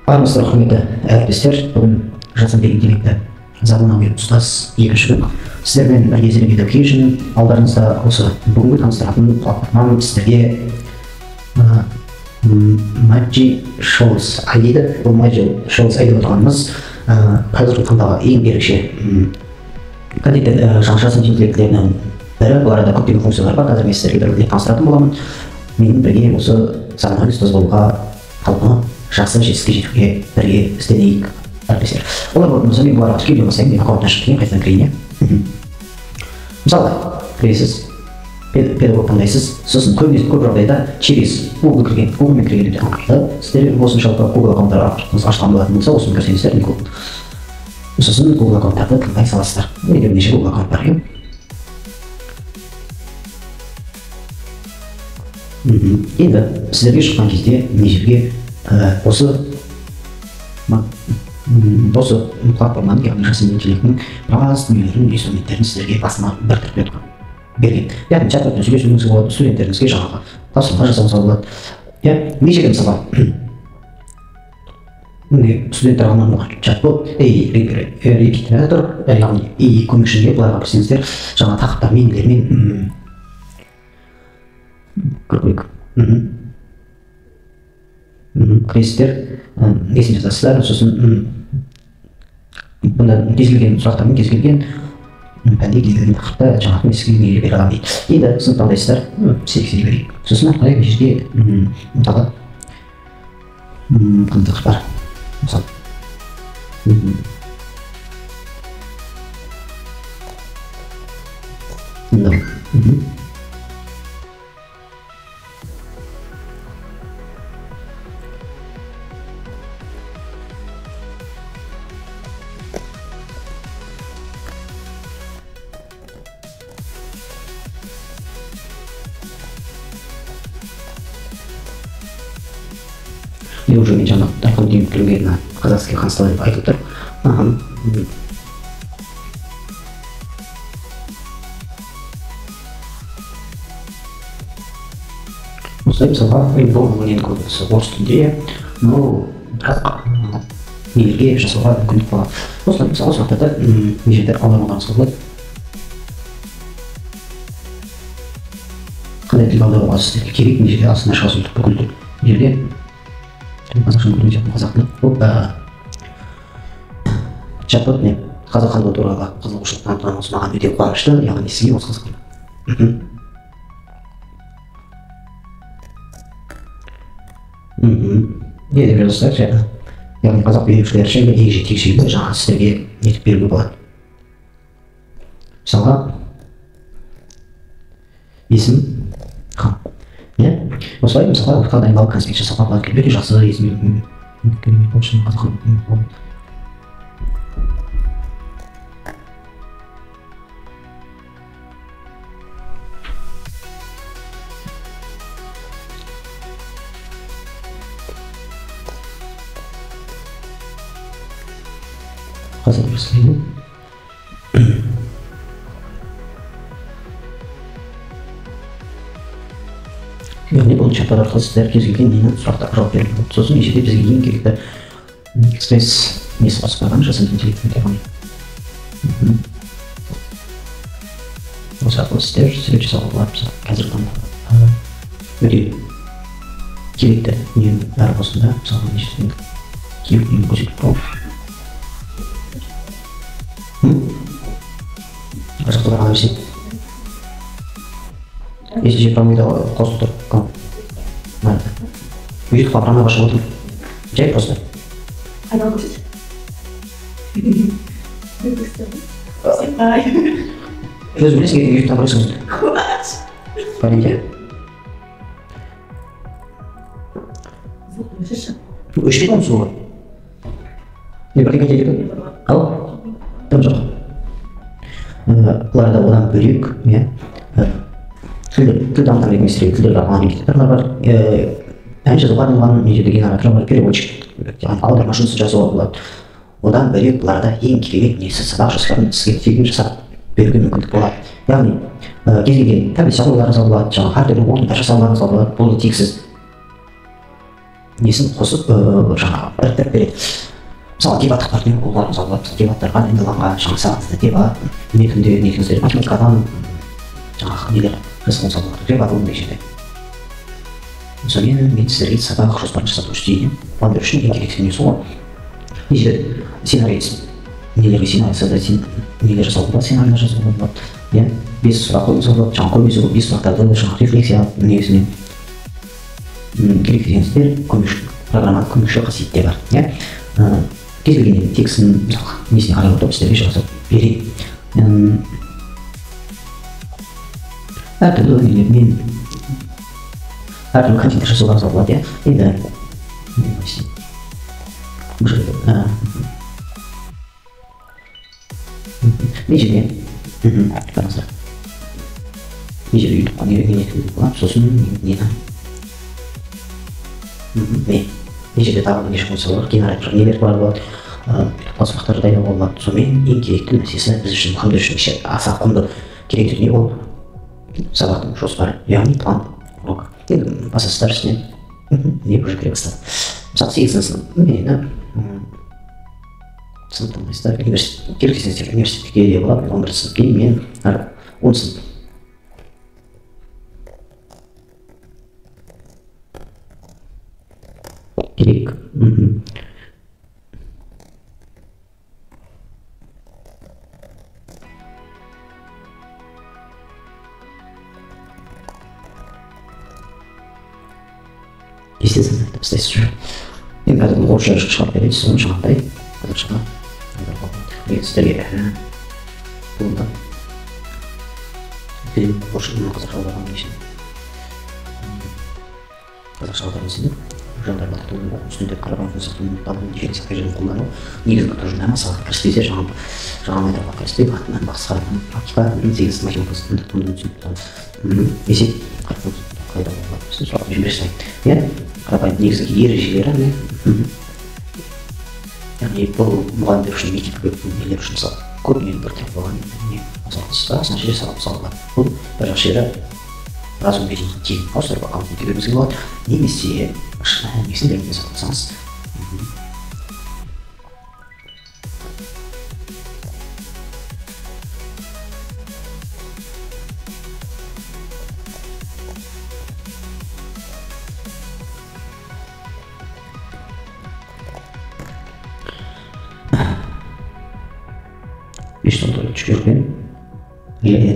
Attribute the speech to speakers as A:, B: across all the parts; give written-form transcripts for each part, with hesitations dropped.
A: Армысыздар, құрметті әріптестер. Бүгін жасанды интеллекті заманауи ұстаз екінші күн. Сіздермен бірге Зерек Education. Алдарыңызда осы бүгінгі таныстыратын платформам сіздерге Magic Shows AI дейді. Бұл Magic Shows AI деп отырғанымыз қазіргі таңдағы ең ерекше контент жаңа жасанды интеллектілерінің бірі. Бұл арада көптеген функциялар бар. Қазір мен сіздерге бір-бірлеп таныстыратын боламын. Менімен бірге осы заманауи ұстаз болуға талпынып, жақсы жетістікке жетуге бірге ізденейік, әріптестер. Олар болатын болса, мен бұларға тіркеле бастаймын. Мен аккаунттан шығып кейін қайтадан кірейін, иә. Мысалы, кіресіз, педагог таңдайсыз, сосын көбінесе көп жағдайда через Google кірген, Google-мен кірген өте ыңғайлы. Сіздер болсын жалпы Google аккаунттар ашылған болатын болса, осыны кірсеңіздер, Google. Сосын Google аккаунттарды таңдай саласыздар. Менде бірнеше Google аккаунт бар, иә. Енді сіздерге шыққан кезде мына жерге осы платформаның, яғни жасанды интеллектінің біраз дүниелерін, инструменттерін сіздерге басына біріктіріп берген. Яғни чат-ботпен сөйлесуіңізге болады, студенттеріңізге жаңағы тапсырма жасауыңызға болады. Иә, мына жерде мысалға міне студенттер арналған чат-бот, репетитор, яғни көмекшіге бұларға кірсеңіздер, жаңа тақырыптармен, нелермен кіріп кіресіздер, несін жазасыздар, сосын бұнда кез келген сұрақтармен кез келген пәнде кез келген тақырыпта жаңағы мен сізге не бере аламын дейді. Енді сынып таңдайсыздар, селекция берейік. Сосын ары қарай мына жерге мысалға қандай тақырып бар, мысалы мен уже мен жаңа айтқан дүнием тілге мына казахский ханство деп айтылып тұр. Осылай мысалға бұл енді көбісі орыс тілінде, но бірақ нелерге жасауға мүмкіндік болады. Осылай мысалы сұрақтарды мына жерде аудармаларыңызға болады. Қандай тілге аударуға сіздерге керек, мына жерде астына шығасыз бүкіл тіл. Мына жерде қазақша мүмкін қазақ тілі. Опа. Чат-бот не? Қазақ хандығы туралы қызығушылық танытқаныңыз маған өте қуанышты, яғни сізге осы қызық. Не деп жазасыздар? Яғни қазақ билеушілері жайлы егжей тегжейлі жаңа сіздерге нетіп беруге болады. Мысалға есім хан. Иә? Осылай мысалға ұлтқа дайындалып конспект жасауға болады. Өте жақсы есім. Қазір жасаймын. Яғни бұл чат-бот арқылы сіздер кез келген нені сұрақтарға жауап беруге болады. Сосын мына жерде бізге ең керекті экспресс несі қосып қойған жасанды интеллектінің, яғни осы арқылы сіздер сурет жасауға болады. Мысалы қазіргі таңда өте керекті дүниенің бәрі осында. Мысалға мына жерде кейбір дүниені көрсетіп тұр. Ар жақта барған берсек есте промойда қосылып тұр. Ютубқа промойға шығып отырмын. Жай просто.
B: Айналып көрсетші.
A: Өзің білесің, ертең ютубтан көресің өзіңді. Пәленде. Өшпейді ғой суы. Не бірдеңе айтайын деп едім? Ау? Дым жоқ. Бұларда одан бөлек, иә, тіл дамытамын деген сіздерге тілдерге арналған репетиторлар бар, ән жазуға арналған мына жерде генераторлар бар, переводчик, яғни аударма жұмысын жасауға болады. Одан бөлек бұларда ең керемет несі сабақ жоспарын сізге тегін жасап беруге мүмкіндік болады. Яғни кез келген таблица құруларыңызға болады, жаңағы әртүрлі ойындар жасауларыңызға болады. Бұл тексіз. несін қосып жаңағы біріктіріп береді. Мысалы, дебаттық партнер қолдануға болады. Дебаттарға дайындалғанға жаңа сағатты дебат, не күнде не күндер математикадан жаңағы нелер жасауға болады. Дебат ол жерде. Сонымен мен сіздерге сабақ жоспарын жасап көрсетейін. Мұғалімдер үшін ең керекті дүние сол. Не жерде сценарий, нелерге сценарий создать, нелер жасауға болады, сценарийлер жасауға болады. Иә, 5 сұрақ қоюға болады, жаңа көбінесе 5 сұрақтарды жаңа рефлексия негізінен керек десеңіздер, көмекші программаның көмекші қасиеттері бар. Иә, кез келген текстін несіне қарай отырып сіздерге жасап береді. Әртүрлі нелермен әртүрлі контент жасауға болады. Иә, енді бұл жерде мына жерде қараңыздар, мына жерде ютубқа не етуге болады, сосын нені мына жерде тағы бірнеше функциялар бар, генератор нелер бар болады, ютубқа сұрақтар дайындауға болады. Сонымен ең керекті нәрсесі біз үшін, мұғалімдер үшін аса құнды керекті дүние ол сабақтың жоспары, яғни план урок. Енді басасыздар үстінен не уже кіре бастады. Мысалы, 8 сынып мені сынып таңдайсыздар, керек десеңіздер университетке де болады. 11 сыныпке мен 10 сынып керек. Естественно, істейсіз уже. Енді қазір орысша шығарып береді, соны жаңағыдай қазақшаға аударуға болады. Егер сіздерге бұнда орысша қазақша аударған несін қазақша аударған несін жандарма үстінде қарапайым функциялардың табу дифференциал режимін қолдану негізгі тұжырымдама сабаққа кіріспесе жаңа айтуға кіріспей атынан басқа практика 8 математикасында есеп қайда болады, сұрақ жібере салайын. Иә, қарапайым негізгі ережелері, яғни бұл мұғалімдер үшін, мектеп нелер үшін мысалы көп нені біріктіріп қойған не мысалы мына жерде сабақ мысалы болады. Бұл бір жақсы жері біраз күнге дейін тегін ауыстырып алып кете беруіңізге болады, немесе несін беруге сатып алсаңыз. Беш доллар жүгірген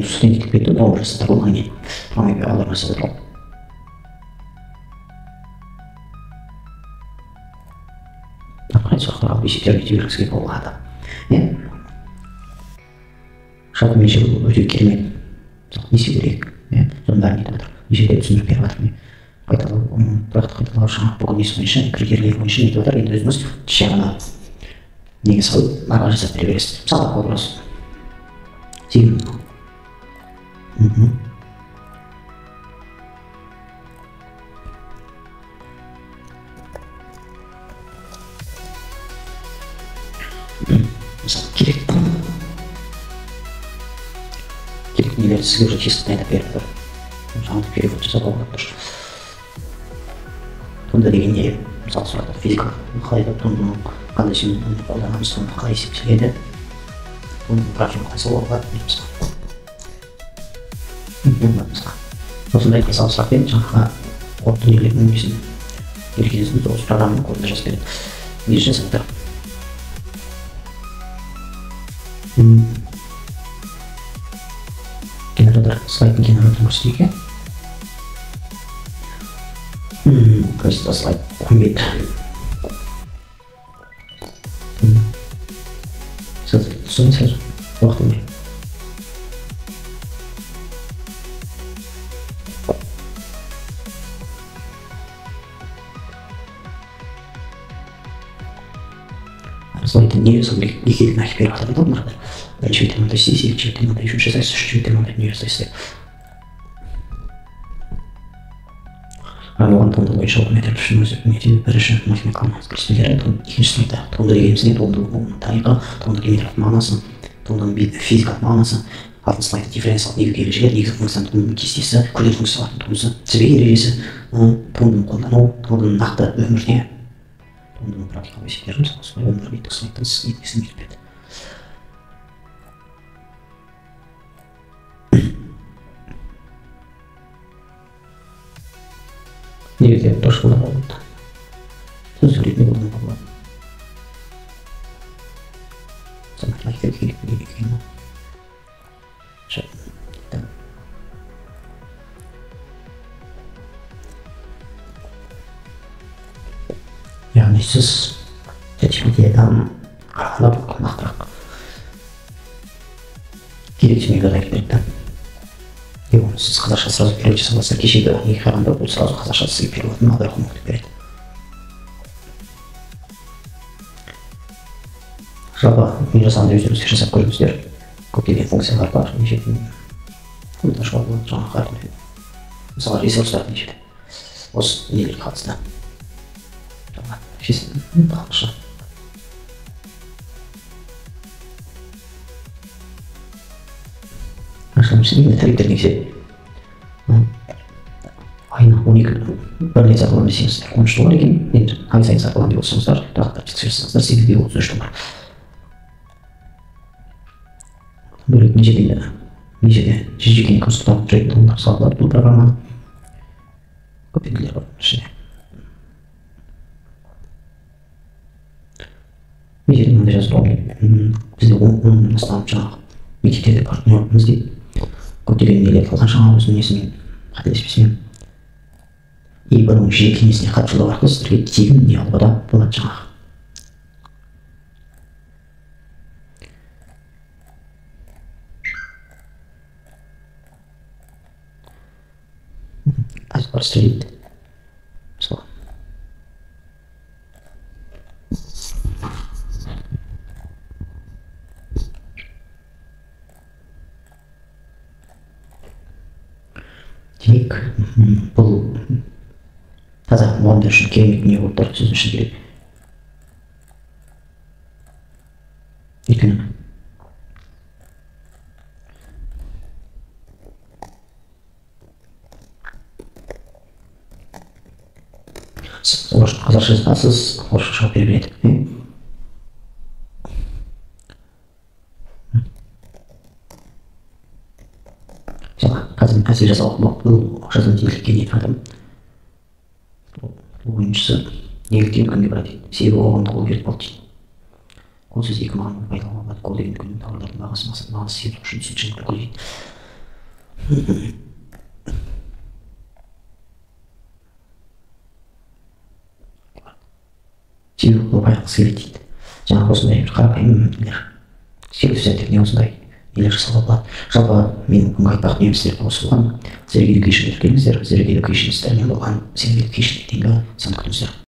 A: студенттік кетті, доллар сатып алған кейін аударма сатып алып ары қарай сұрақтар алып есептерге жібергізге болады. Иә, жалпы меніңше бұл өте керемет. Не істеу керек, иә, соның бәрін айтып жатыр, мына жерде түсіндіріп беріп жатыр. Қайталау, тұрақты қайталау, жаңа бүгін несі бойынша, критерийлер бойынша нетіп жатыр. Енді өзіміз жай ғана неге салып ары қарай жасап бере бересіз. Мысалы, вопрос 8. Мысалы, керек нелерді сізге уже чисто дайындап беріп тұр. Жаңағыдай перевод жасауға болады тұр. Тонда деген не? Мысалы, сұрақтар физика қалай тонданың қандай синоним қолданамыз, тонда қалай есептеледі, тонның графигін қалай салуға болады, мысалы. Осындай мысалы сұрақпен жаңағы код дүниелердің несін ерекшесін осы программаның кодында жазып береді. Не жасаңдар? Генератор, слайдтың генераторын көрсетейік, иә? Кажется, слайд 10 бет. Соны сразу уақыт алмай. Слайды не жасау керек екенін айтып беріп жатыр да мына. Бірінші бетте мынандай істейсіз, екінші бетте мынандай, үшінші жасайсыз, үшінші бетте мынандай дүние жасайсыз деп. Арналған тонды бойынша оқу материалы үшін өзі мектеп бірінші математикалық кіріспелері, екінші сыныпта тонды дегеніміз не, тондының тарихы, тондың геометриялық мағынасы, тондың физикалық мағынасы, Алтын слайд, дифференциал негізгі ережелер, негізгі функцияның кестесі, күрделі функциялардың туындысы, тізбек ережесі, туындыны қолдану, туындының нақты өмірде, туындының практикалық есептері, мысалы, осылай 11 беттік слайдтан сізге есін беріп берді. Негізгі дұрыс қолдануға болады. Сөздік ретінде қолдануға болады. Математика керек екен. Яғни сіз ChatGPT-дан қарағанда бұл нақтырақ керек дүниелерді айтып береді да. И оны сіз қазақша сразу перевод жасап аласыздар. Кешегі неге қарағанда бұл сразу қазақша сізге переводын аударуға мүмкіндік береді. Жалпы мен жасағанда өздеріңіз жасап көріңіздер. Көптеген функциялар бар. Неше ашуға болады жаңағы әртүрлі. Мысалы, ресурстар неше. Осы нелерге қатысты. Ағылшын. Енді тарифтер негізі айына 12 бір рет сатып аламын десеңіздер 13 доллар екен. Енді ай сайын сатып аламын деп отырсаңыздар, тұрақты жасасаңыздар 8,33 доллар. Бөлек мына жерде жеке консультант жүретін адамдар жасауға болады бұл программаны. Көп белгілер бар ішінде. Мына жерде мынандай жазып тұрған, бізде 10 астам жаңағы мектептерде партнеріміз дейді. Көптеген нелер қалған жаңағы өзінің несімен қателеспесем. И бұның жеке несіне хат жолдау арқылы сіздерге тегін не алуға да болады жаңағы. Сөйлейді. Мысалы. Демек, бұл таза мұғалімдер үшін керемет дүние болып тұр, сөздің шыны керек. Өйткені сіз қазақша жазасыз, орысша жауап бере береді. Мысалы, қазір әсел жасауға бұл жаза интеллектке не айтамын. Бұл ойыншысы неліктен күнге барады дейді. Себебі оған қол керек болды дейді. Қол сөз екі мағынада пайдалануға болады. Қол деген күннің тауарлардың бағасы мақсат мағынасы себеп үшін түсінікті күлкі дейді. Себебі ол байқағысы келеді дейді. Жаңағы осындай бір қарапайым нелер, сервис осындай нелер жасауға болады. Жалпы менің бүгінгі айтпақ дүнием сіздерге осы болған. Зерек Education-ге тіркеліңіздер. Зерек Education сіздермен болған. Зерек Education дейінгі сан күтіңіздер.